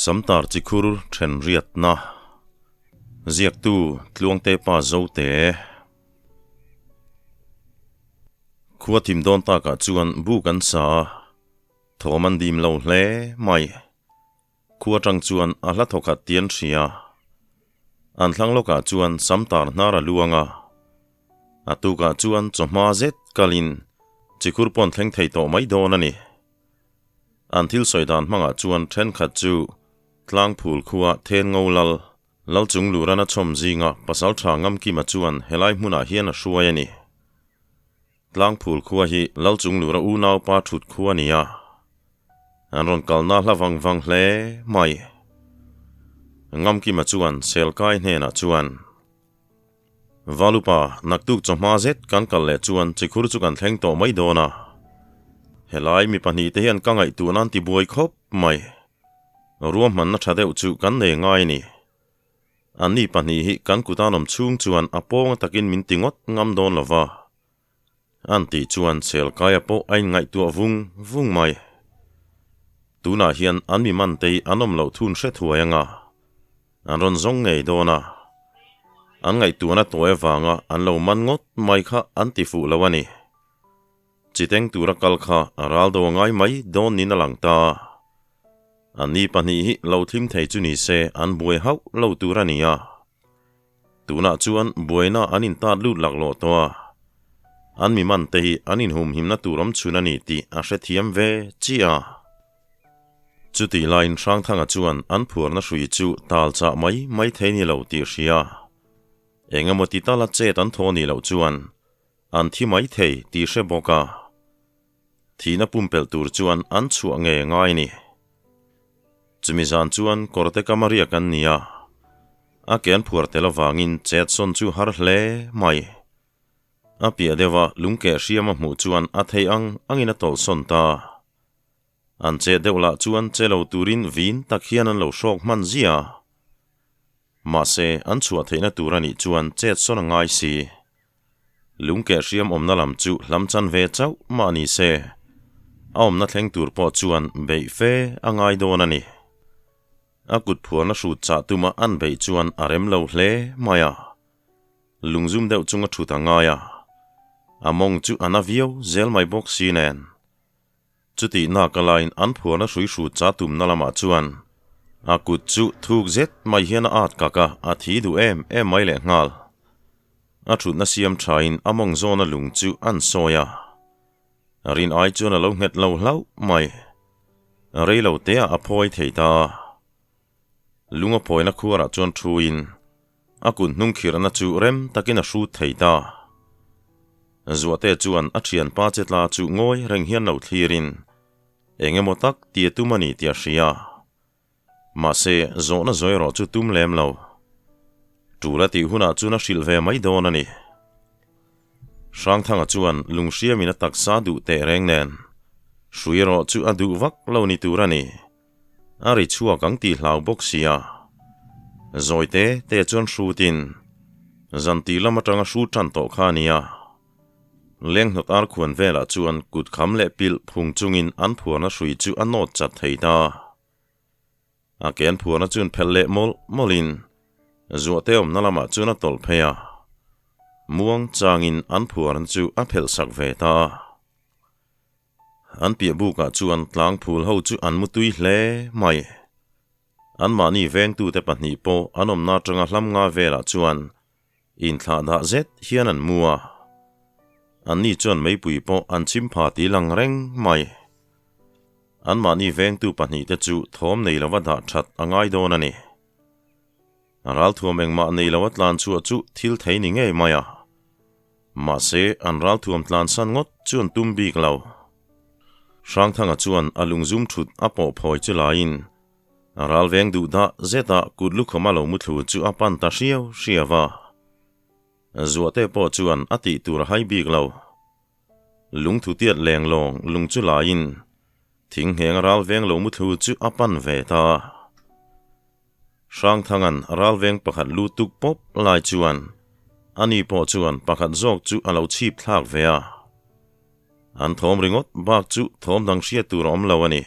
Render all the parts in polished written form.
Samtar chikhur then riatna Ziaktu Tluangte pa Zote Khua thim dawn takah chuan bu kan sa a, thawm an dim lo hle mai. Khua atang chuan a hla thawkhat ti an hria. An thlang lawkah chuan Samtar hnar a luang a. A tukah chuan chawhma zet kalin chikhur pawn thleng thei tawh mai dawn a ni. An thil sawi dan hmangah chuan thenkhat chu Tlangphul khua Then Ngo Lal, Lalchung Lurana chhawm zinga Pasaltha Ngamkima chuan helai hmunah hian a hruai a ni. Tlangphul khua hi Lalchung Lura unaupa thut khua a ni a, an rawn kalna hla vang vang hle mai. Ngamkima chuan Selkai hnenah chuan, Valupa, naktuk chawhma zet kan kal leh chuan chikhur chu kan thleng tawh mai dawn a. Helai mi pahnihte hian ka ngaihtuah nan ti buai khawp mai. Ruahmanna tha deuh chu kan nei ngai a ni. Anni pahnih hi kan kut an awm chhung chuan a pawng takin min ti ngawt ngam dawn lo va. An tih chuan Selkaia pawh a inngaihtuah vung vung mai. Tunah hian an mi mantei an awm loh thun hre thuai anga an rawn zawng ngei dawn a. An ngaihtuahna tawi avanga an lo man ngawt mai kha an ti fuh lo a ni. Chiteng tura kal kha a ral do a ngai mai dawn niin a lang ta. Anni pahnih hi lo thlim thei chu ni se an buai hauh lo tur a ni a. Tunah chuan buaina an intat lut laklawh tawh a, an mi man te hi an inhumhimna tur awm chhun a ni tih a hrethiam ve chiah a. Chutih laiin Hrangthanga chuan an phuarna hrui chu tal chah mai mai thei ni lo tih hria. Eng emaw ti tala chet an thaw nih loh chuan an thi mai thei tih hre bawk a. Thihna pumpelh tur chuan an chhuah nge ngai ni. Chumi zan chuan kawrte kama riak an ni a, a ke an phuar tel avangin chet sawn chu har hle mai. A piah deuha lungkeh hriam a hmuh chuan a thei ang angin a tawlh sawn ta. An chet deuh lah chuan che lo turin vin tak hian an lo hrawk hman zia. Mahse, an chhuah theihna tur a nih chuan chet sawn a ngai si. Lungkeh hriam awmna lam chu hlam chan ve chauh mah ni se, a awmna thleng tur pawh chuan beih fe a ngai dawn a ni. A kut phuarna hrut chah tuma an beih chuan a rem lo hle mai a, lungzum deuh chunga thut a ngai a, a mawng chu a na viau zel mai bawk si nen. Chutih nak alaiin an phuarna hrui hrut cha tumna lamah chuan a kut chu thuk zet mai hian a at kak a, a thi duh em em mai lehnghal. A thutna siam thain a mawng zawna lung chu an sawi a, rin ai chuan a lo nghet lo hlauh mai. Rei lo teah a phawi thei ta. Lung a phawina khuarah chuan thuin a kut hnung khirhna chu rem takin a hrut thei ta. Zuahte chuan a thianpa che tla chu ngawi reng hian lo thlirin eng emaw tak ti a tum a ni tih a hria. Mahse, zawhna zawi erawh chu tum lem lo. Tul a tih hunah chuan a hrilh ve mai dawn a ni. Hrangthanga chuan lunghriamin a taksa duh teh reng nen hrui erawh chu a duh vak lo ni tur a ni. A ri chhuak ang tih hlau bawk sia. Zawi te te chuan hrutin zan tih lam atanga hru tan tawh kha a nia. Lenghnawt ar khuan velah chuan kut kham leh pilh phung chungin an phuarna hrui chu a nawt chat thei ta. A ke an phuarna chuan phelh leh mawlh mawlhin zuahte awmna lamah chuan a tawlh phei a. Muang changin an phuarna chu a phelh sak ve ta. An piah bukah chuan tlangphul ho chu an mutui hle mai. Anmahni vengtute pahnih pawh an awmna atanga hlam nga velah chuan inthlah dah zet hian an mu a. Anni chuan meipui pawh an chim pha ti lang reng mai. Anmahni vengtu pahnihte chu thawm nei lova dah that a ngai dawn a ni. Ralthuam engmah nei lo a tlan chhuah chu thil thei ni ngei mai a. Mahse, an ralthuam tlansan ngawt chu an tum bik lo. Hrangthanga chuan a lungzum thut a pawh phawi chu laiin ral veng duh dah zeta kut lukhawm a lo muthlu chu a pan ta hriau hriau a. Zuahte pawh chuan a tih tur a hai bik lo. Lungthu tiat leng lawng lung chu laiin thing ngheng ral veng lo muthlu chu a pan ve ta. Hrangthanga'n ralveng pakhat lu tuk pawp lai chuan ani pawh chuan pakhat zawk chu a lo chhip thlak ve a. An thawm ringawt bak chu thawm dang hriat tur a awm lo a ni.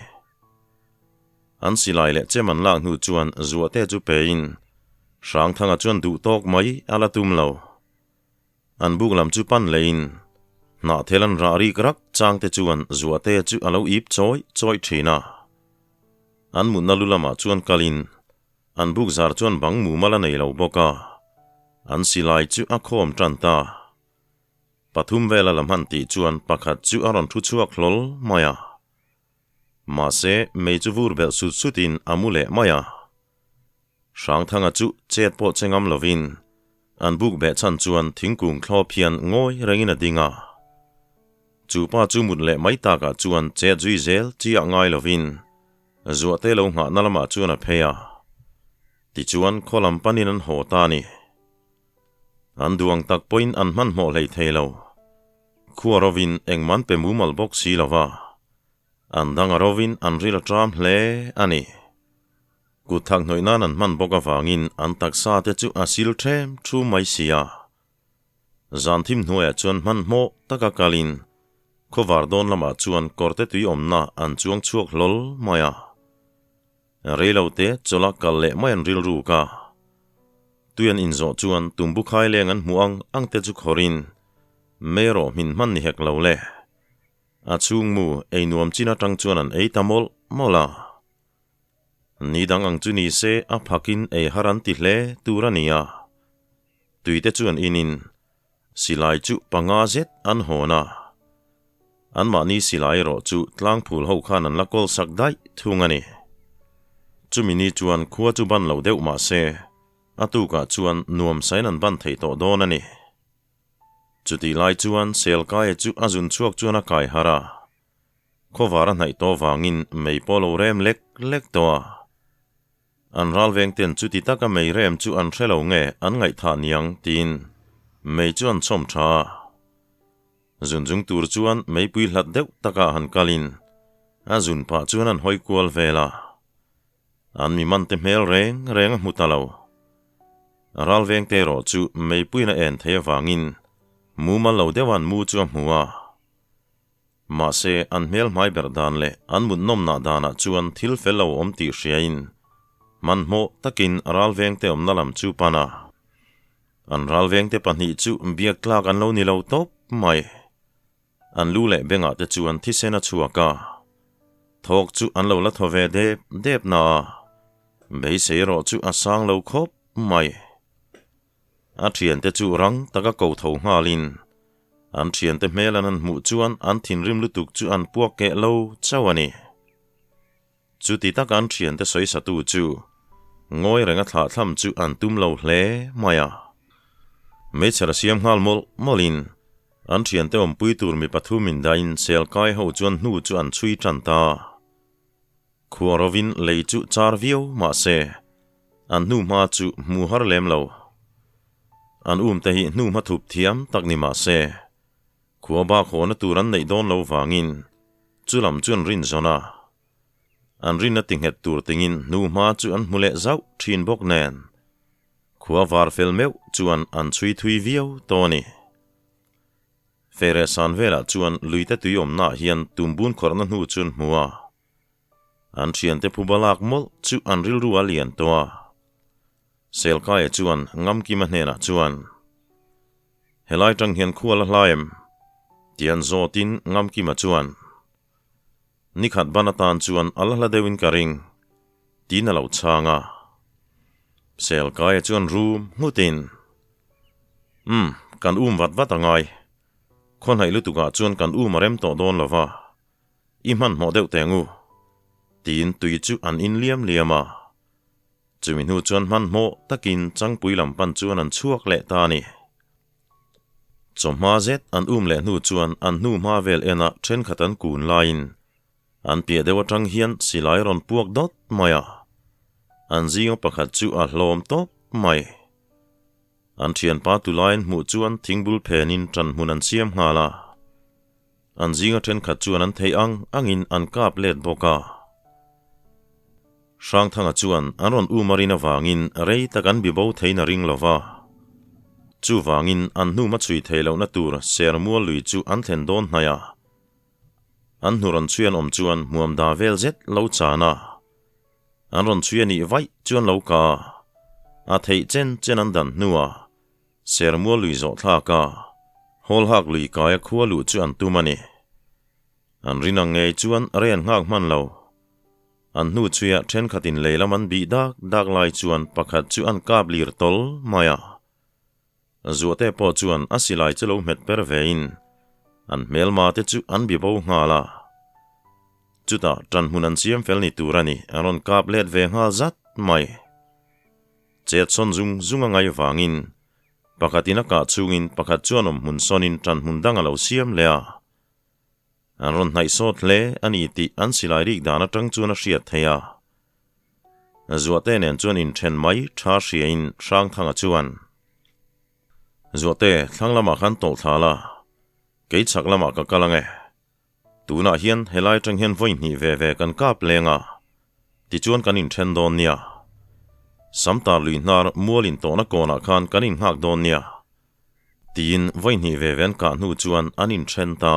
An silai leh chem an lak hnu chuan Zuahte chu pein Hrangthanga chuan duh tawk mai a la tum lo. An buk lam chu pan leiin hnahthel an rah rik rak changte chuan Zuahte chu a lo ip chawi chawi thin a. An mutna lu lamah chuan kalin an buk zar chuan bang mumal a nei lo bawk a, an silai chu a khawm tan ta. Pathum vela la hman tih chuan pakhat chu a rawn thu chhuak hlawl mai a. Mahse, mei chu vur belh sut sutin a mu leh mai a. Hrangthanga chu chet pawh che ngam lovin an buk beh chhan chuan thingkung thlawp hian ngawi rengin a ding a. Chu pa chu mut leh mai takah chuan chet zui zel chiah ngai lovin Zuahte lo nghahna lamah chuan a phei a. Tichuan khaw lam panin an haw ta a ni. An duang tak pawhin an hmanhmawh hlei thei lo. Khua rovin engman pe mumal bawk si lo va, an dang a rovin an ril a ṭam hle a ni. Kut thak hnawih nan an hman bawk avangin an taksa te chu a sil ṭhem ṭhum mai si a. Zan thim hnuaiah chuan hmanhmawh taka kalin khawvar dawn lamah chuan kawrte tui awmna an chuang chhuak hlawl mai a. Reilote chawlh a kal leh mai an rilruk a. Tui an inzawh chuan tumbu khai leng an hmuh ang ang te chu khawrin mei erawh hmin hman ni hek lo le. A chhung mu ei nuam chin atang chuan an ei ta mawlh mawlh a. Ni dang ang chu ni se a phakin ei har an ti hle tur a ni a. Tui te chuan inin Silai chu panga zet an hawn a, anmahni silai erawh chu tlangphul ho khan an la kawl sak daih thung a ni. Chumi ni chuan khua chu ban lo deuh mah se, a tukah chuan nuam sain an ban thei tawh dawn a ni. Chutih lai chuan Selkaia chu a zun chhuak chuan a kai harh a, khawvar a hnaih tawh vangin mei pawh lo rem lek lek tawh a. An ralveng ten chuti taka mei rem chu an hre lo nge an ngaihthah niang tiin mei chu an chhawm tha a. Zun zung tur chuan meipui hlat deuh takah han kalin a zun pah chuan an hawi kual vel a. An mi man te hmel reng reng a hmu ta lo. Ralveng te erawh chu meipuiin a en thei avangin mumal lo deuh an mu chu a hmu a. Mahse, an hmel hmai ber dan leh an mut nawmnah danah chuan thil fel lo awm tih hriain hmanhmawh takin ralvengte awmna lam chu pan a. An ralvengte pahnih chu biak tlak an lo ni lo tawp mai. An lu leh bengah te chuan thisen a chhuak a, thawk chu an lo la thaw ve dep dep na a, beisei erawh chu a sang lo khawp mai. A thiante chu rang taka ko tho nghalin an thiante hmel an han hmuh chuan an thinrim lutuk chu an puak keh lo chauh a ni. Chuti taka an thiante sawisatu chu ngawi renga thlahthlam chu an tum lo hle mai a. Hmeichher a siam nghal mawlh mawlhin an thiante awmpui tur mi pathum indahin sel kai ho chuan hnu chu an chhui tan ta. Khua rovin lei chu char viau mah se, an hnu hma chu hmu har lem lo. An um te hi hnu hma thup thiam tak ni mah se, khua bak hawna tur an neih dawn lo vangin chu lam chu an rin zawn a. An rinna ti nghet tur tingin hnu hma chu an hmu leh zauh thin bawk nen, khua var fel meuh chuan an chhui thui viau tawh a ni. Fere san velah chuan luite tui awmnaah hian tumbun khawrhna hnu chu an hmu a. An thiante phuba lak mawlh chu an rilru a lian tawh a. Selkaia chuan Ngamkima hnenah chuan, Helai tang hian khua la hlai em? Ti an zawtin Ngamkima chuan, Nikhat ban atan chuan a la hla deuhin ka ring, tiin a lo chhang a. Selkaia chuan rum nghutin, Umm, kan um vat vat a ngai. Khawnhaih lutukah chuan kan um a rem tawh dawn lo va. I hmanhmawh deuh teh ngu, tiin tui chu an in liam liam a. Chumi hnu chuan hmanhmawh takin Changpui lam pan chuan an chhuak leh ta a ni. Chawhma zet an um leh hnu chuan an hnu hma vel enah thenkhat an kun laiin an piah deuh atang hian silai rawn puak dawt mai a. An zinga pakhat chu a hlawm tawp mai. An thianpa tulaiin hmuh chuan thingbul phenin ṭanhmun an siam nghal a. An zinga thenkhat chuan an theih ang angin an kap let bawk a. Hrangthanga chuan an rawn um a rin avangin rei tak an bibo theiin a ring lo va. Chuvangin an hnum a chhui theih lohna tur Sermual lui chu an thlen dawn hnaih a. An hnu rawn chhui an awm chuan hmuam da vel zet lo chan a. An rawn chhui a nih vaih chuan lo ka a theih chen chen an dan hnuah Sermual lui zawh thlak a, Hawlhak lui kaia khua luh chu an tum a ni. An rin ang ngei chuan rei an nghak hman lo. An hnu chhuiah thenkhatin lei lam an bih dak dak lai chuan pakhat chu an kap lir tawl mai a. Zuahte pawh chuan a silai chu lo hmet per vein an hmelma te chu an bi bo nghal a. Chutah ṭanhmun an siam fel ni tur a ni, an rawn kap let ve nghal zat mai. Chet sawn zung zung a ngai vangin pakhatin a kah chungin pakhat chuan awm hmun sawnin ṭanhmun dang a lo siam leh a. An rawn hnaih sawt hle a ni tih an silai rik dan aṭang chuan a hriat theih a. Zuahte nen chuan inthen mai tha hriain Hrangthanga chuan, Zuahte, thlang lamah khan tawlh thla la, kei chhak lamah ka kal ang e. Tunah hian helai atang hian vawi hnih ve ve kan kap leng a, tichuan kan inthen dawn nia. Samtar lui hnar mual intawhna kawnah khan kan innghak dawn nia. Tiin vawi hnih ve ve an kah hnu chuan an inthen ta.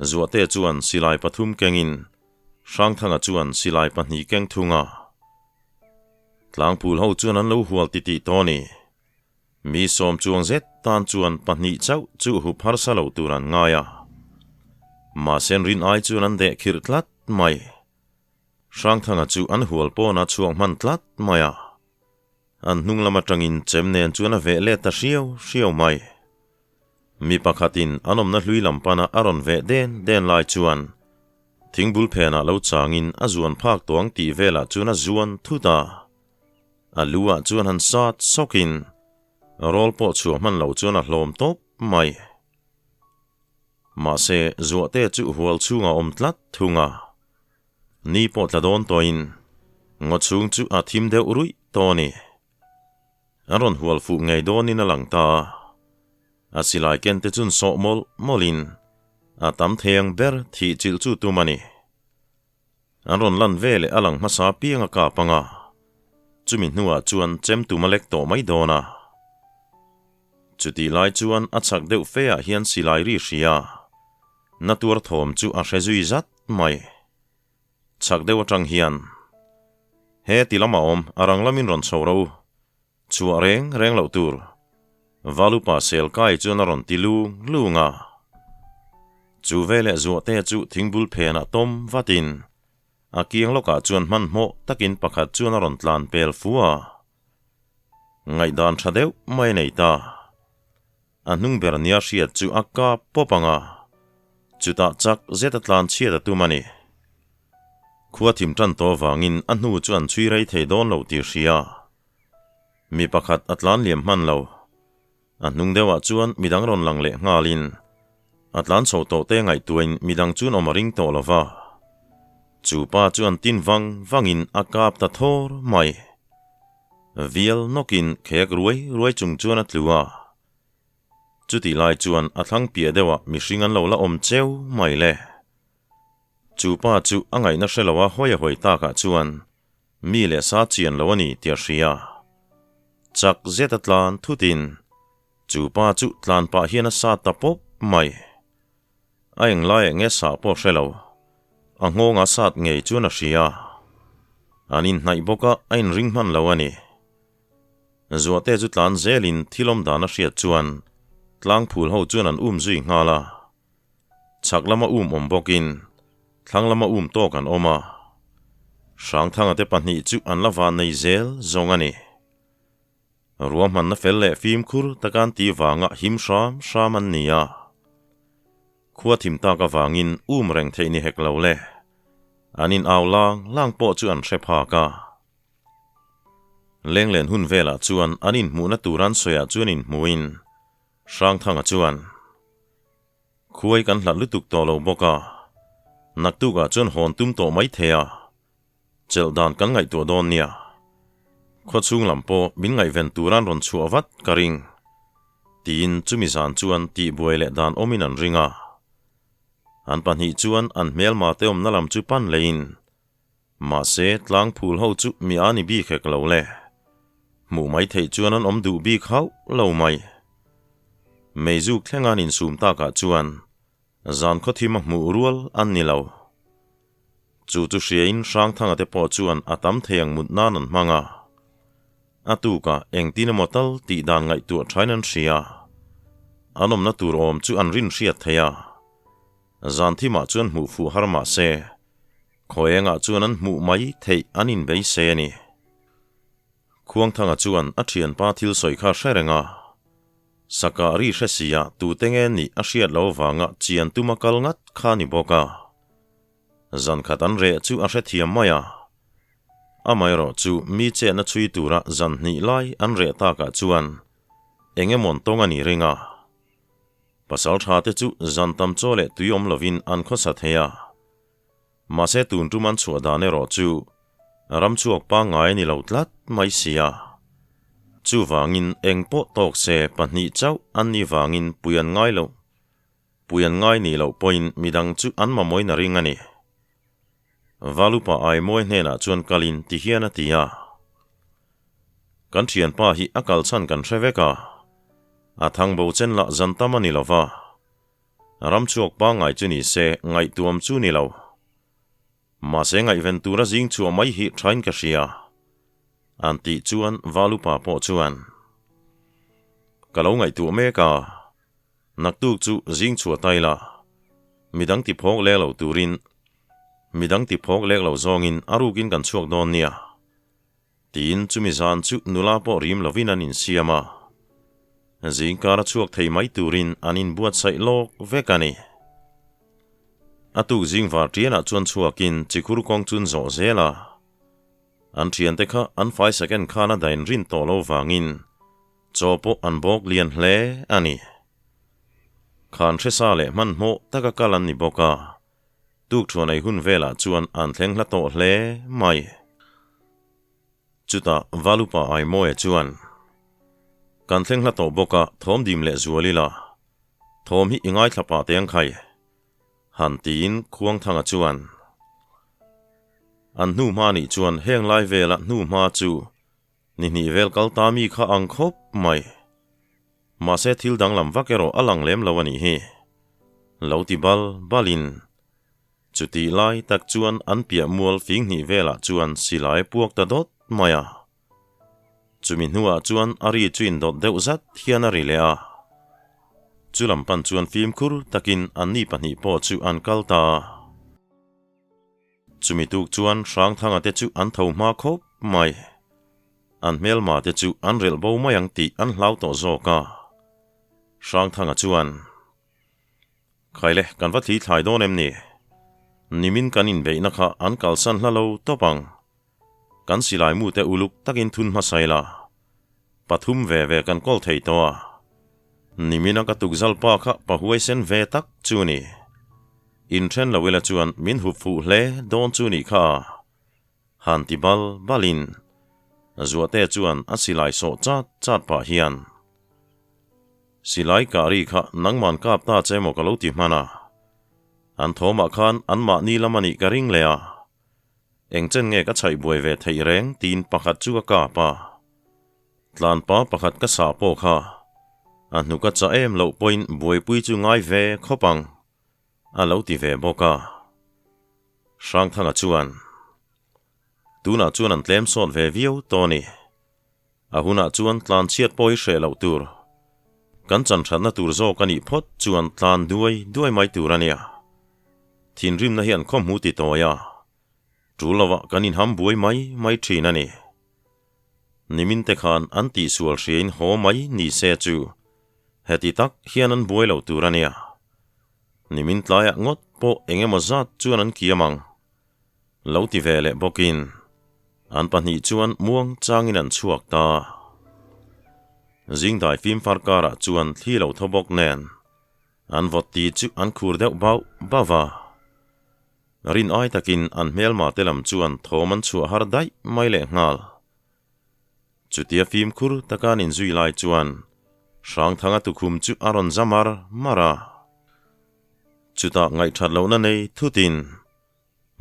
Zuahte chuan silai pathum kengin Hrangthanga chuan silai pahnih keng thung a. Tlangphul ho chuan an lo hual titih tawh a ni. Mi sawm chuang zet tan chuan pahnih chauh chu hup harsa lo tur an ngai a. Mahse an rin ai chuan an deh khirh tlat mai. Hrangthanga chu an hual pawn a chhuak hman tlat mai a. An hnung lam atangin chem nen chuan a veh let ta hriau hriau mai. Mi pakhatin an awmna hlui lam pana a rawn veh den den lai chuan thingbul phenah lo changin a zuan phak tawh ang tih velah chuan a zuan thut a. A lu ah chuan han sat sawkin rawl pawh chhuah hman lo chuan a hlawm tawp mai. Mahse zuahte chu hual chhungah awm tlat thung a. Ni pawh tla dawn tawhin ngaw chhung chu a thim deuh ruih tawh a ni. An rawn hual fuh ngei dawnin a lang ta a. A silai ken te chun sawh mawlh mawlhin a tam thei ang ber thih chilh chu tum a ni. An rawn lan ve leh a lang hmasa piang a kap ang a, chumi hnuah chuan chem tum a lek tawh mai dawn a. Chutih lai chuan a chhak deuh fe ah hian silai ri hria na tuar thawm chu a hre zui zat mai. Chhak deuh atang hian, He ti lamah awm, a rang lamin rawn chho ro u. Chhuah reng reng loh tur. Valupa sel kai chuan a rawn ti lung lung a. Chu veleh zuahte chu thingbul phenah tawm vatin a kiang lawkah chuan hmanhmawh takin pakhat chuan a rawn tlan pel fu a. Ngaihdan tha deuh mai a nei ta. A hnung ber nia hriat chu a kap pawp ang a, chutah chak zet a tlan chhiat a tum a ni. Khua thim tan tawh avangin a hnu chu an chhui rei thei dawn lo tih hria. Mi pakhat a tlan liam hman lo. A hnung deuhah chuan midang rawn lang leh nghalin a tlan chho tawh te ngaihtuahin midang chuan awm a ring tawh lo va. Chu pa chuan tin vang vangin a kap ta thawr mai. Vial nawkin khek ruai ruai chung chuan a tlu a. Chutih lai chuan a thlang piah deuhah mihring an lo la awm cheu mai le. Chu pa chu a ngaihna hre lo a hawi a hawi takah chuan mi leh sa chian lo a ni tih a hria. Chak zet a tlan thutin chu pa chu tlan pah hian a sat ta pawp mai. A englai eng nge sah pawh hre lo. A nghawngah sat ngei chuan a hria. An inhnaih bawk a, a inring hman lo a ni. Zuahte chu tlan zelin thil awm dan a hriat chuan tlangphul ho chuan an um zui nghal a. Chhak lama um awm bawkin thlang lama um tawk an awm a. Hrangthanga te pahnih chu an la van nei zel zawng a ni. Ruahmanna fel leh fimkhur taka an tih vanga him hram hram an ni a. Khua thim tak avangin um reng theih ni hek lo le. An in au lang lang pawh chu an hre phak a. Lenglen hun velah chuan an inhmuhna tur an sawiah chuan inhmuhin Hrangthanga chuan, Khuai kan hlat lutuk tawh lo bawk a, naktukah chuan hawn tum tawh mai thei a. Chelh dan kan ngaihtuah dawn nia. Khawchhung lam pawh min ngaihven turan rawn chhuah vat ka ring. Tiin chumi zan chuan tihbuai leh dan awmin an ring a. An pahnih chuan an hmelma te awmna lam chu pan leiin, Mahse, tlangphul ho chu mi a ni bik hek lo le. Hmuh mai theih chuan an awm duh bik hauh lo mai. Meizuk thleng an insum takah chuan zan khawthim a hmuh rual an ni lo. Chu chu hriain Hrangthanga te pawh chuan a tam thei ang mut nan an hmang a. A tukah engtin emaw tal tih dan ngaihtuah thain an hria. An awmna tur awm chu an rin hriat thei a. Zan thimah chuan hmuh fuh har mah se, khawiengah chuan an hmuh mai theih an inbeise a ni. Khuangthanga chuan a thianpa thil sawi kha hre reng a. Saka ri hre sia tute nge nih a hriat lo vanga chian tuma kal ngat kha ni bawk a. Zan khat an reh chu a hrethiam mai a. Amaherawh chu mi chetna chhui tura zan hnih lai an reh takah chuan eng emawn tawng a ni ring a. Pasal tha te chu zan tam chaw leh tui awm lovin an khawsa thei a. Mahse tun tum an chhuah dan erawh chu ram chhuak pangngai a ni lo tlat mai si a. Chuvangin eng pawh tawk se pahnih chauh an nih vangin pui an ngai lo. Pui an ngai nih loh pawhin midang chu an mamawin a ring a ni. Valupa Aimawi hnenah chuan kalin ti hian a ti a. Kan thianpa hi a kal chhan kan hre vek a. A thang bo chen lah zan tam a ni lo va. Ram chhuak pangngai chu ni se ngaihtuam chu ni lo. Mahse ngaihven tura zing chhuah mai hi thain ka hria. An tih chuan Valupa pawh chuan, Ka lo ngaihtuah mek a. Naktuk chu zing chhuah ta ila, midang ti phawk lek lo turin, midang ti phawk lek lo zawngin a rukin kan chhuak dawn nia. Tiin chumi zan chu nula pawh rim lovin an insiam a, zingkar a chhuak thei mai turin an inbuatsaih lawk vek a ni. A tuk zing var tianah chuan chhuakin chikhur kawng chun zawh zel a, an thiante kha an fai second khan a dain rin tawh lo vangin Chaw pawh an bawk lian hle a ni. Khan hresa leh hmanhmawh taka kal an ni bawk a, tukthuan ei hun velah chuan an thleng hla tawh hle mai. Chutah Valupa Aimawia chuan, Kan thleng hla tawh bawk a, thawm dim leh zual ila, thawm hi i ngaithla pah teh ang khai. Han tiin Khuangthanga chuan, An hnuhma nih chuan heng lai vela hnuhma chu Ni hnih vel kal ta mi kha ang khawp mai. Mahse thil danglam vak erawh a lang lem lo a nih hi. Lo ti bal balin. Chutih lai tak chuan an piah mual fing hnih velah chuan silai puak ta dawt mai a. Chumi hnuah chuan a ri chu indawt deuh zat hian a ri leh a. Chu lam pan chuan fimkhur takin anni pahnih pawh chu an kal ta a. Chumi tuk chuan Hrangthanga te chu an tho hma khawp mai. An hmelma te chu an relh bo mai ang tih an hlau tawh zawk a. Hrangthanga chuan, Khaile, kan va thli thlai dawn em ni? Nimin kan inbeihna kha an kalsan hla lo tawp ang. Kan silai mute uluk takin thun hmasa ila. Pathum ve ve kan kawl thei tawh a. Nimina ka tukzal pa kha pa huaisen ve tak chu ni. Inthen lo ila chuan min hup fuh hle dawn chu nih kha a. Han ti bal balin Zuahte chuan a silai sawh chat chat pah hian, Silai kah ri kha nangman kap ta che maw ka lo ti hman a. An thawmah khan anmahni lam a nih ka ring leh a. Eng chen nge ka chhaih buai ve theih reng tiin pakhat chu ka kap a. Tlanpa pakhat ka sah pawh kha a hnuk a chah em loh pawhin buaipui chu ngai ve khawp ang a lo ti ve bawk a. Hrangthanga chuan, Tunah chuan an tlem sawt ve viau tawh a ni. A hunah chuan tlan chhiat pawh hi hreh loh tur. Kan chan thatna tur zawk a nih phawt chuan tlan duai duai mai tur a nia. Thinrimna hi an khawhmu ti tawi a, tul lovah kan inham buai mai mai thin a ni. Nimin te khan an tihsual hriain haw mai ni se chu heti tak hian an buai lo tur a nia. Nimin tlaiah ngawt pawh eng emaw zat chuan an kiam ang. Lo ti ve leh bawkin an pahnih chuan muang changin an chhuak ta. Zingdai fimfar karah chuan thli lo thaw bawk nen an vawt ti chu an khur deuh bauh bauh a. Rin ai takin an hmelma te lam chuan thawm an chhuah har daih mai leh nghal. Chutia fimkhur taka an inzui lai chuan Hrangthanga tukhum chu a rawn za mar mar a. Chutah ngaihthat lohna nei thutin,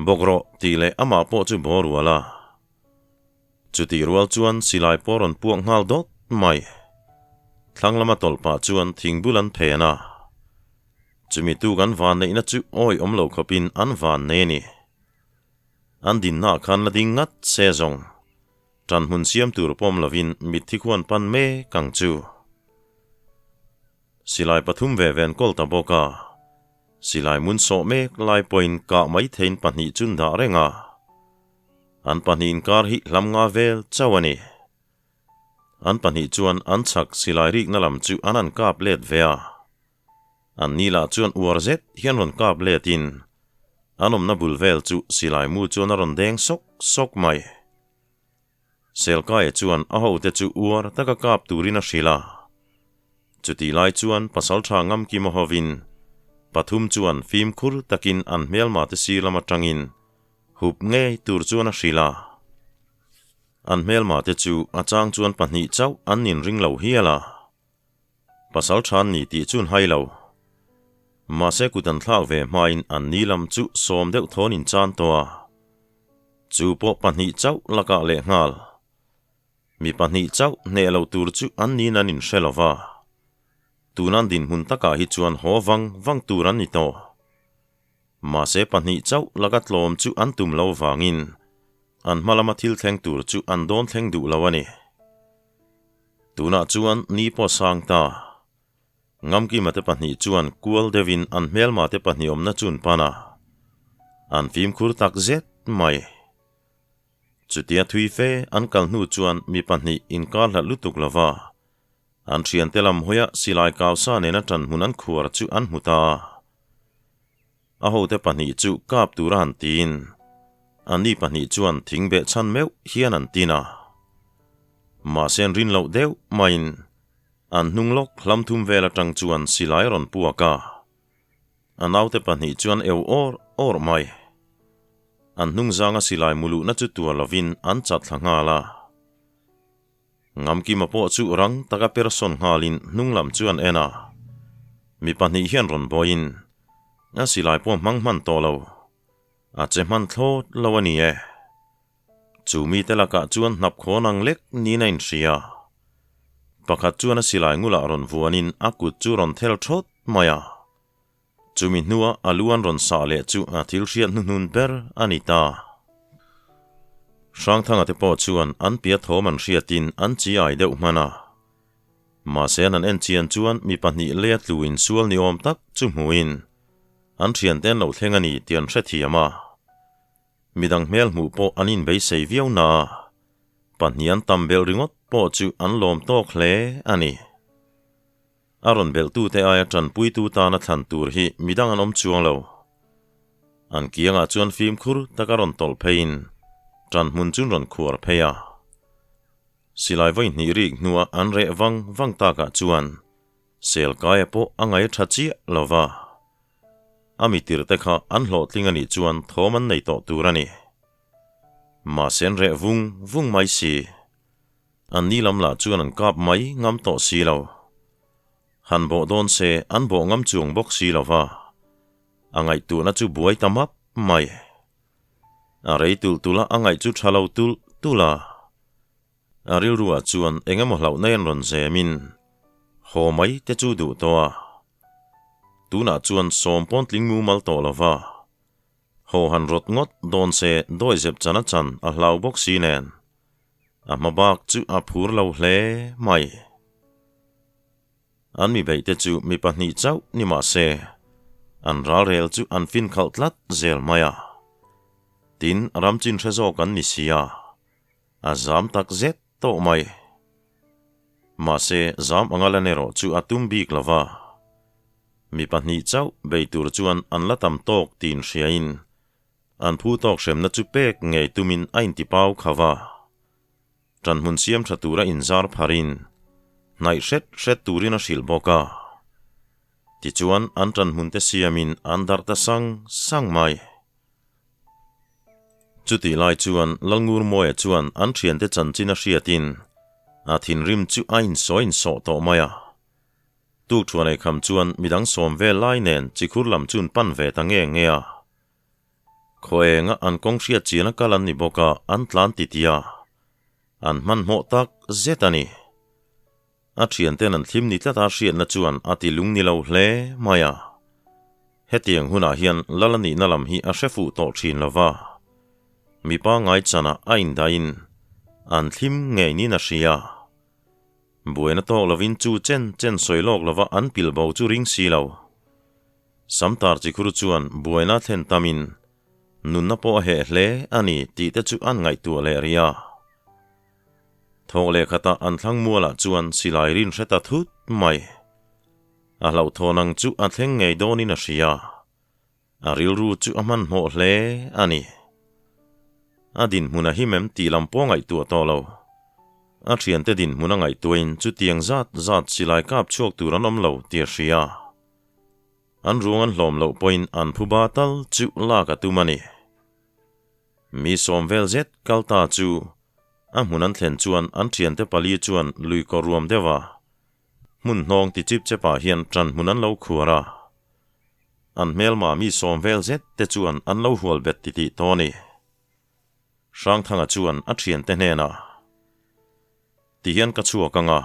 Bawk rawh tih leh amah pawh chu baw rual a. Chutih rual chuan silai pawh rawn puak nghal dawt mai. Thlang lama tawlh pah chuan thingbul an phen a. Chumi tu kan van neihna chu awi awm lo khawpin an van nei a ni. An dinnaah khan la ding ngat se zawng. Ṭan hmun siam tur pawm lovin mitthi khuan pan mek ang chu. Silai pathum ve ven kawl ta bawk a. Silai mun sawh mek lai pawhin kah mai theiin pahnih chun dah reng a. An pahnih inkar hi hlam nga vel chauh a ni. An pahnih chuan an chhak silai rikna lam chu an han kap let ve a. An ni lah chuan uar zet hian rawn kap letin an awmna bul vel chu silai mu chuan a rawn deng sawk sawk mai. Selkaia chuan a hote chu uar taka kap turin a hrilh a. Chutih lai chuan pasaltha Ngamkima hovin pathum chuan fimkhur takin an hmelmate sir lam atangin hup ngei tur chuan a hrilh a. An hmelmate chu a chang chuan pahnih chauh an inring lo hial a. Pasal than ni tih chun hai lo. Mahse kut an thlak ve hmain an ni lam chu sawm deuh thawn in chan tawh a. Chu pawh pahnih chauh lakah leh nghal. Mi pahnih chauh hneh lo tur chu an niin an inhre lo va. Tunan dinhmun takah hi chuan haw vang vang tur an ni tawh. Mahse pahnih chauh laka tlawm chu an tum lo vangin an hma lama thil thleng tur chu an dawn thleng duh lo a ni. Tunah chuan ni pawh sang ta. Ngamkima te pahnih chuan kual deuhin an hmelma te pahnih awmna chun pan a, an fimkhur tak zet mai. Chutia thui fe an kal hnu chuan mi pahnih inkar hlat lutuk lova an thiante lam hawia silai kausa nena ṭan hmun an khuar chu an hmu ta a. A hote pahnih chu kap tura han tiin anni pahnih chuan thing beh chhan meuh hian an tin a. Mahse an rin loh deuh maiin an hnung lawk hlam thum vel atang chuan silai a rawn puak a. A naute pahnih chuan eu awr awr mai. An hnung zanga silai muluhna chu tuar lovin an chat thla nghal a. Ngamkima pawh chu rang taka per sawn nghalin hnung lam chu an en a. Mi pahnih hian rawn bawiin a silai pawh hmang hman tawh lo. A che hman thlawt lo a ni e. Chu mite lakah chuan hnap khawn ang lek niin a inhria. Pakhat chuan a silai ngulah rawn vuanin a kut chu rawn thel thawt mai a. Chumi hnua a lu an rawn sah leh chu a thil hriat hnuhnun ber a ni ta. Hrangthanga te pawh chuan an pia thawm an hriatin an chi ai deuh hman a. Mahse an han en chian chuan mi pahnih lei a tlu insual ni awm tak chu hmuhin an thiante an lo thleng a ni tih an hrethiam a. Midang hmel hmuh pawh an inbeisei viau na a, pahnih an tam belh ringawt pawh chu an lawm tawk hle a ni. A rawn belhtute aia tanpuitu tana thlan tur hi midang an awm chuang lo. An kiangah chuan fimkhur taka rawn tawlh pheiin tan hmun chu rawn khuar phei a. Silai vawi hnih rik hnua an reh vang vang takah chuan Selkaia pawh a ngaih tha chiah lo va. A mitirte kha an hlawhtling a nih chuan thawm an nei tawh tur a ni. Mahse an reh vung vung mai si. An ni lam lah chuan an kap mai ngam tawh si lo. Han bawh dawn se an bawh ngam chuang bawk si lo va. A ngaihtuahna chu buai ta map mai. A rei tulh tulh a, a ngaih chu tha lo tulh tulh a. A rilruah chuan eng emaw hlauhna hian rawn zemin haw mai te chu duh tawh a. Tunah chuan sawm pawn tling mumal tawh lo va. Haw han rawt ngawt dawn se dawi zep chan a chan a hlau bawk si nen. A hma bak chu a phur lo hle mai. An mi beih te chu mi pahnih chauh ni mah se, an ralrel chu an fin khalh tlat zel mai a. Tin, ram chin hre zawk an ni si a, a zam tak zet tawh mai. Mahse, zam anga lan erawh chu a tum bik lo va. Mi pahnih chauh bei tur chuan an la tam tawk tiin hriain, An phu tawk hremna chu pek ngei tumin a intipau kha va. Ṭanhmun siam ṭha tura inzar pharin, hnaih hret hret turin a hrilh bawk a. Tichuan an ṭanhmunte siamin an darh ta sang sang mai. Chutih lai chuan Lalngurmawia chuan an ṭhiante chanchin a hriatin a thinrim chu a insawi insawh tawh mai a. Tukṭhuan eikham chuan midang sawm vel lai nen chikhur lam chun pan ve ta nge nge a. Khaw enga an kawng hriat chian a kal an ni bawk a, an tlan ti ti a. An hmanhmawh tak zet a ni. A thianten an thlim ni tlat a hriatna chuan a ti lung ni lo hle mai a. Hetiang hunah hian lal a nihna lam hi a hre fuh tawh thin lo va. Mi pangngai chanah a indahin an thlim ngei niin a hria. Buaina tawk lovin chu chen chen sawi lawk lova an pil bo chu ring si lo. Samtar chikhur chuan buaina thlen tamin nunna pawh a heh hle a ni tih te chu an ngaihtuah leh rih a. Thawk leh khatah an thlang mualah chuan silai rin hre ta thut mai. A hlauhthawn ang chu a thleng ngei dawnin a hria. A rilru chu a hmanhmawh hle a ni. A dinhmun a him em tih lam pawh ngaihtuah tawh lo. A thiante dinhmun a ngaihtuahin chutiang zat zat silai kap chhuak tur an awm lo tih a hria. An ruang an hlawm loh pawhin an phuba tal chu lak a tum a ni. Mi sawm vel zet kal ta chu a hmun an thlen chuan an thiante pali chuan lui kawr ruam deuh a, hmun hnawng ti chip chepah hian ṭan hmun an lo khuar a. An hmelma mi sawm vel zet te chuan an lo hual bet titih tawh a ni. Hrangthanga chuan a thiante hnenah, Ti hian ka chhuak ang a,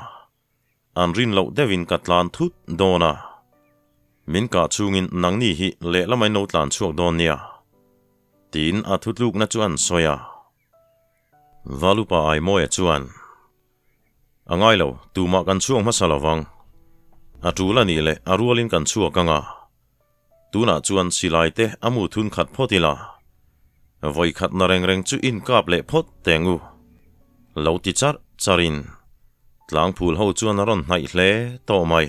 an rin loh deuhin ka tlan thut dawn a, min kah chungin nangni hi lehlamah in lo tlan chhuak dawn nia, tiin a thutlukna chu an sawi a. Valupa Aimawia chuan, A ngai lo, tumah kan chhuak hmasa lo vang. A tul a nih leh a rualin kan chhuak ang a. Tunah chuan silai te a mu thun khat phawt ila. Vawi khat na reng reng chu inkap leh phawt teng u. Lo ti charh charhin tlangphul ho chuan a rawn hnaih hle tawh mai.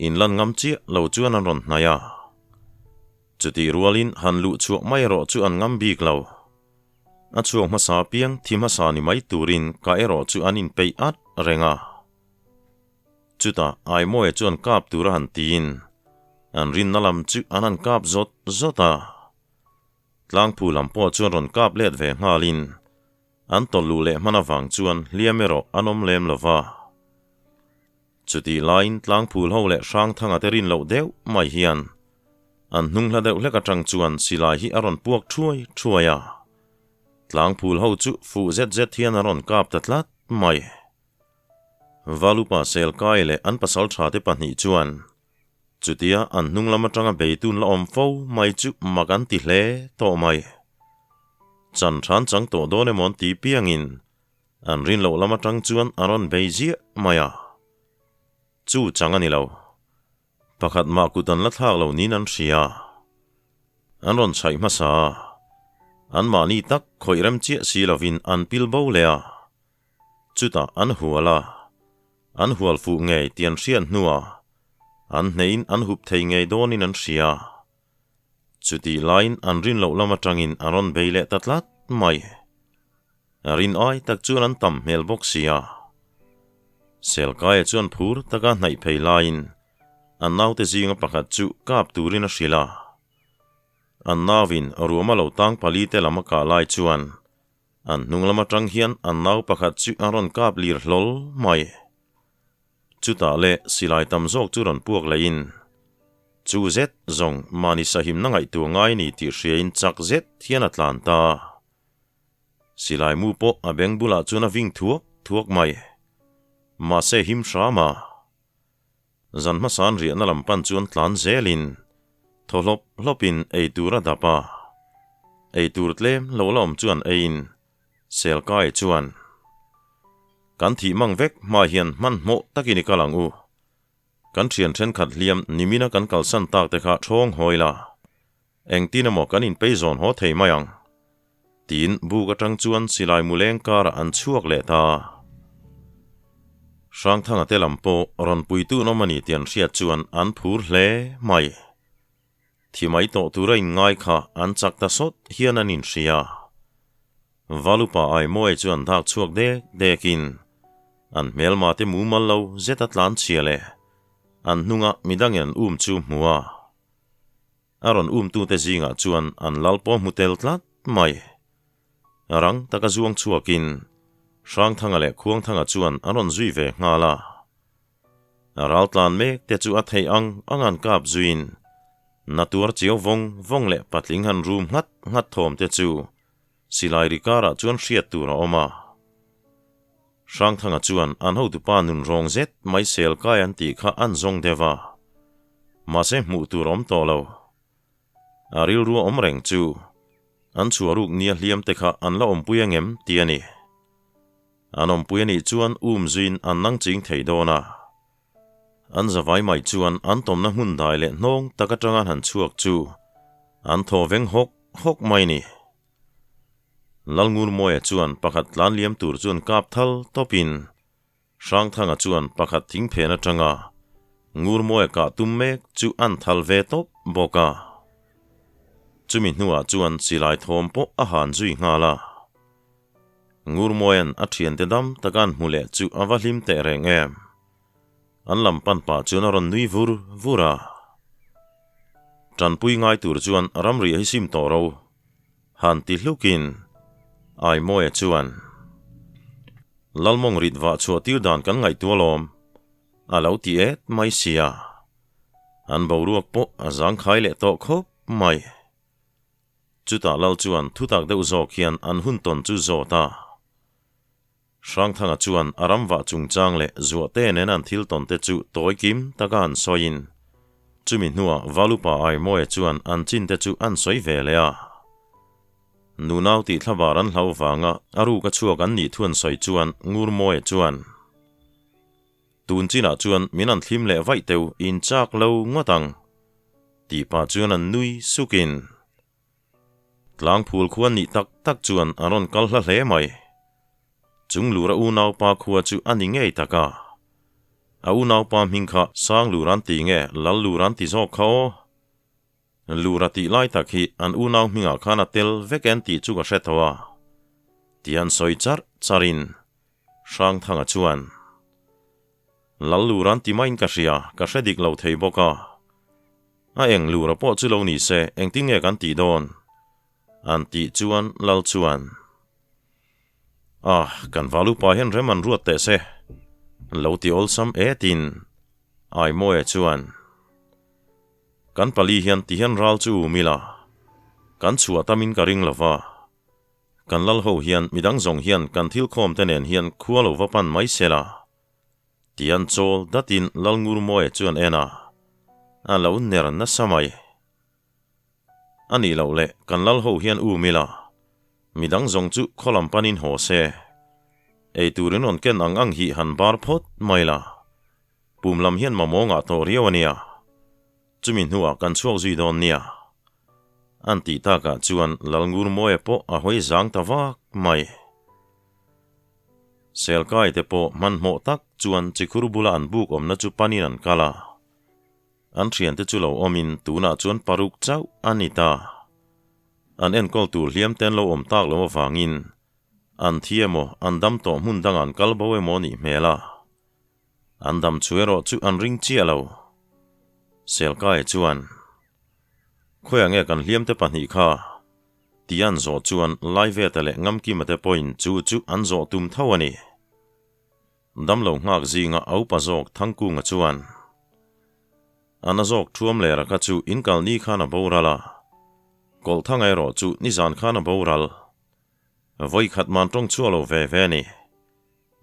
Inlan ngam chiah lo chuan an rawn hnaih a. Chutih rualin han luh chhuah mai erawh chu an ngam bik lo. A chhuak hmasa piang thi hmasa ni mai turin ka erawh chu an inpeih at reng a. Chutah Aimawia chuan kap tur a han tiin an rinna lam chu an han kap zawt zawt a. Tlangphu lam pawh chuan rawn kap let ve nghalin an tawlh luh leh hman avang chuan hliam erawh an awm lem lo va. Chutih laiin tlangphul ho leh Hrangthanga te rin loh deuh mai hian an hnung hla deuh hlek atang chuan silai hi a rawn puak thuai thuai a. Tlangphul ho chu fuh zet zet hian a rawn kap ta tlat mai. Valupa Selkai leh an pasaltha te pahnih chuan chutia an hnung lam atanga beitun la awm fo mai chu mak an ti hle tawh mai. Chan than chang tawh dawn emaw an ti piangin An rin loh lam atang chuan a rawn bei ziah mai a. Chu chang a ni lo. Pakhat mah kut an la thlak lo niin an hria. An rawn chhaih hmasa a. Anmahni tak khawih rem chiah si lovin an pil bo leh a. Chutah an hual a. An hual fuh ngei tih an hriat hnuah an hneihin an hup thei ngei dawnin an hria. Chutih laiin an rin loh lam atangin a rawn bei leh ta tlat mai. A rin ai tak chuan an tam hmel bawk si a. Selkaia chuan phur taka hnaih phei laiin an naute zinga pakhat chu kap turin a hrilh a. An nauin ruama lo tang pali te lam a kah lai chuan an hnung lam atang hian an nau pakhat chu a rawn kap lir hlawl mai. Chutah leh silai tam zawk chu rawn puak lehin chu zet zawng mahni sahimna ngaihtuah ngai ni tih hriain chak zet hian a tlan ta. Silai mu pawh a beng bulah chuan a ving thuak thuak mai. Mahse him hram a. Zan hmasa'n riahna lam pan chuan tlan zelin thaw hlawp hlawpin ei tur a dap a. Ei tur tlem lo la awm chuan eiin Selkai chuan, Kan thih mang vek hma hian hmanhmawh takin i kal ang u. Kan thian thenkhat hliam nimina kan kalsan tak te kha thawng hawi la. Engtin emaw kan inpei zawn haw thei mai ang? Tiin buk atang chuan silai mu leng karah an chhuak leh ta. Hrangthanga te lam pawh rawn puitu an awm a ni tih an hriat chuan an phur hle mai. Thi mai tawh tura inngai kha an chak ta sawt hian an inhria. Valupa Aimawia chu an dak chhuak dek dekin an hmelma te mumal lo zet a tlan chhia leh an hnunga midangin an um chu hmu a. A rawn umtute zingah chuan an lal pawh hmu tel tlat mai. Rang taka zuang chhuakin Hrangthanga leh Khuangthanga chuan an rawn zui ve nghal a. A raltlan mek te chu a theih ang ang an kap zuiin na tuar chiau vawng vawng leh patling han rum nghat nghat thawm te chu silai ri karah chuan hriat tur a awm a. Hrangthanga chuan an hotupa nun rawng zet mai sel kai an tih kha an zawng deuh a, mahse hmuh tur a awm tawh lo. A rilru a awm reng chu. An chhuah ruk nia hliam te kha an la awmpui angem ti a ni. An awmpui a nih chuan um zuiin an nang ching thei dawn a. An zavai mai chuan an tawmna hmun dai leh hnawng tak atanga an han chhuak chu an thaw veng hawk hawk mai ni. Lalngurmawia chuan pakhat tlan liam tur chuan kap thal tawpin Hrangthanga chuan pakhat thing phen atanga Ngurmawia kah tum mek chu an thal ve tawp bawk a. Chumi hnuah chuan silai thawm pawh a han zui nghal a. Ngurmawia'n a thiante dam taka an hmu leh chu a va hlim teh reng em. An lam pan pah chuan a rawn nui vur vur a. Tanpui ngai tur chuan ramri hi sim tawh ro. Han ti hlukin Aimawia chuan, Lalmawng rit vah chhuah tir dan kan ngaihtuah alawm, a lo ti et mai sia. An boruak pawh a zangkhai leh tawh khawp mai. Chutah Lal chuan thutak deuh zawk hian an hun tawn chu zawt a. Hrangthanga chuan a ram vah chungchang leh zuahte nen an thil tawn te chu tawi kim taka an sawiin, chumi hnuah Valupa Aimawia chuan an chin te chu an sawi ve leh a. Nunau tih thlabar an hlau vanga a ruk a chhuak an nih thu an sawi chuan Ngurmawia chuan, Tun chinah chuan min an thlim leh vaih teu in chak lo ngawt ang, tih pah chuan an nui sukin. Tlang phul khua nih tak tak chuan a rawn kal hla hle mai. Chung lura unaupa khua chu a ni ngei tak a. A unaupa hming kha Sang lur an ti nge Lal lur an ti zawk kha aw. Lura tih lai tak hi an unau hmingah khan a tel vek en tih chu ka hre tho a, ti an sawi charh charhin Hrangthanga chuan, Lal lur an ti maiin ka hria, ka hre dik lo thei bawk a. A eng lura pawh chu lo ni se, engtin nge kan tih dawn? An tih chuan Lal chuan, Ah, kan valupa hian rem an ruat teh se, lo ti awlsam etin Aimawia chuan, Kan pali hian ti hian ral chu um ila, kan chhuah tamin ka ring lova. Kan lal ho hian midang zawng hian kan thil khawm te nen hian khua lo va pan mai se la. Tian chawl datin Lal Ngurmawia chuan en a, a lo ner nasa mai. A nih loh leh kan lal ho hian um ila, midang zawng chu khaw lam panin haw se. Ei turin rawn ken ang ang hi han bar phawt mai la. Pum lam hian mamawh ngah tawh riau a nia. Chumi hnuah kan chhuak zui dawn nia. An tih takah chuan Lalngurmawia pawh a hawi zang ta vak mai. Selkai te pawh hmanhmawh tak chuan chikhur bula an buk awmna chu panin an kal a. An thiante chu lo awmin tunah chuan paruk chauh a ni ta. An enkawl tur hliam te an lo awm tak loh avangin an thi emaw an dam tawh hmun dangah an kal bo emaw a nih hmel a. An dam chu erawh chu an ring chiah lo. Selkai chuan, Khawiah nge kan hliamte pahnih kha? tih an zawh chuan Laiveta leh Ngamkima te pawhin chu chu an zawh tum tho a ni. Damlo nghak zinga a upa zawk Thangkunga chuan, A na zawk thuam lera kha chu inkal ni khan a boral a, Kawlhthanga erawh chu nizan khan a boral. Vawi khat man tawng chhuah lo ve ve a ni.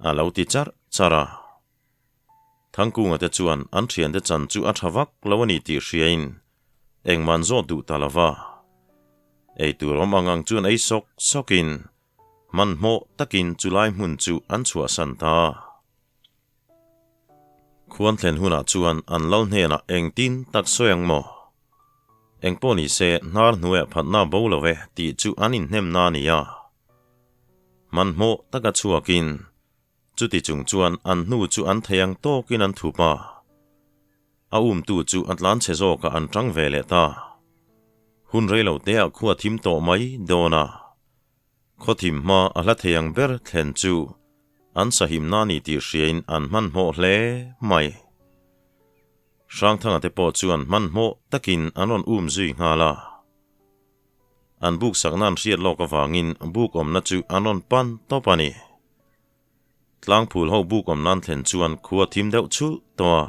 A lo ti charh charh a. Thangkunga te chuan an thiante chan chu a tha vak lo a ni tih hriain engmah an zawt duh ta lo va. Ei tur awm ang ang chuan ei sawk sawkin hmanhmawh takin chulai hmun chu an chhuahsan ta. Khuan thlen hunah chuan an lal hnenah engtin tak sawi ang maw? Engpawh ni se hnar hnuaiah phatna bo lo e tih chu an inhnem na a ni a. Hmanhmawh taka chhuakin chuti chung chuan an hnu chu an thei ang tawkin an thup a. A umtu chu a tlan chhe zawkah an tang ve leh ta. Hun rei lo teah khua thim tawh mai dawn a. Khawthim hma a hla thei ang ber thlen chu an sahimna a ni tih hriain an hmanhmawh hle mai. Hrangthanga te pawh chuan hmanhmawh takin an rawn um zui nghal a. An buk sakna an hriat lawk avangin buk awmna chu an rawn pan tawp a ni. Tlangphul ho buk awm nan thlen chuan khua thim deuh chhulh tawh a.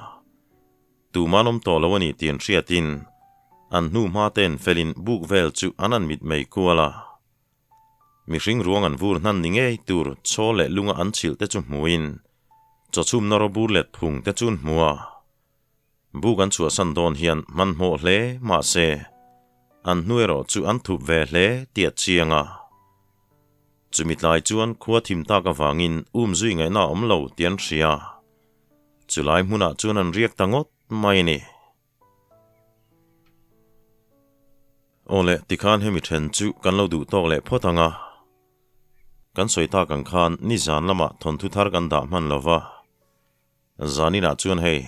Tuman awm tawh lo a ni tih an hriatin an hnu hma ten felin buk vel chu an an mitmei kual a. Mihring ruang an vur hnan ni ngei tur chaw leh lunga an chhilh te chu hmuin chawchhumna rawbur let phung te chu an hmu a. Buk an chhuahsan dawn hian hmanhmawh hle mahse. An hnu erawh chu an thup ve hle tih a chiang a. Chumi tlai chuan khua thim tak avangin um zui ngaihna a awm lo tih an hria. Chulai hmunah chuan an riak ta ngawt mai a ni. Aw le, tikhan hemi then chu kan lo duh tawk leh phawt ang a. Kan sawi tak ang khan nizan lamah thawnthu thar kan dah hman lo va. Zaninah chuan hei,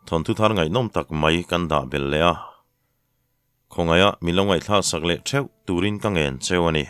thawnthu thar ngaihnawm tak mai kan dah belh leh a. Khawngaihah min lo ngaihthlak sak leh theuh turin ka ngen cheu a ni.